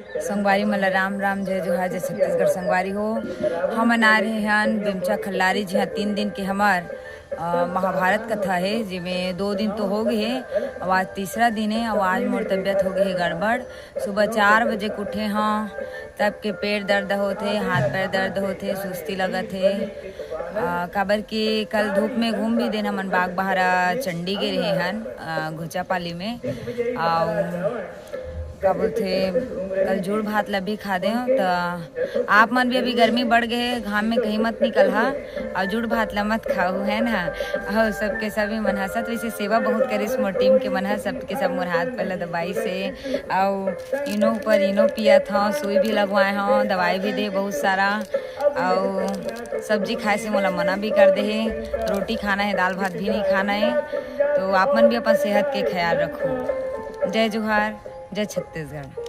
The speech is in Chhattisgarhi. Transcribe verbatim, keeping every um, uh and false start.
संगवारी मन ल राम राम, जय जोहार, जय छत्तीसगढ़। संगवारी हो, हमन आ रहे हन बेमचा खल्लारी जी, हाँ, तीन दिन के हमर अ, महाभारत कथा हे, जेमे दो दिन तो हो गए हे, अब आज तीसरा दिन हे। अब आज मोर तबियत हो गए हे गड़बड़। सुबह चार बजे के उठे हौं, तब के पेट दर्द होत हे, हाथ पैर दर्द होत हे, सुस्ती लगत हे। अ, काबर कि कल धूप में घूम भी देन हमन, बाग बहारा चंडी गे रहे हन, अ, घुचापाली में। अउ का बोलथे, कल जुड़ भात ल भी खा दे हो। त आप मन भी अभी गर्मी बढ़ गए हे, घाम में कहीं मत निकल हा, अउ जुड़ भात ल मत खाओ, है ना? अउ सबके सभी मन हंसत, वैसे सेवा बहुत करिस मोर टीम के मन ह, सबके सब मोर हाथ पैर ल दबाइस हे, अउ इनो ऊपर इनो पियत हौं, सुई भी लगवाए हौं, दवाई भी दे बहुत सारा, अउ सब्जी खाए से मोला मना भी कर दे हे, रोटी खाना है, दाल भात भी नहीं खाना है। तो आप मन भी अपन सेहत के ख्याल रखो। जय जोहार, जय छत्तीसगढ़।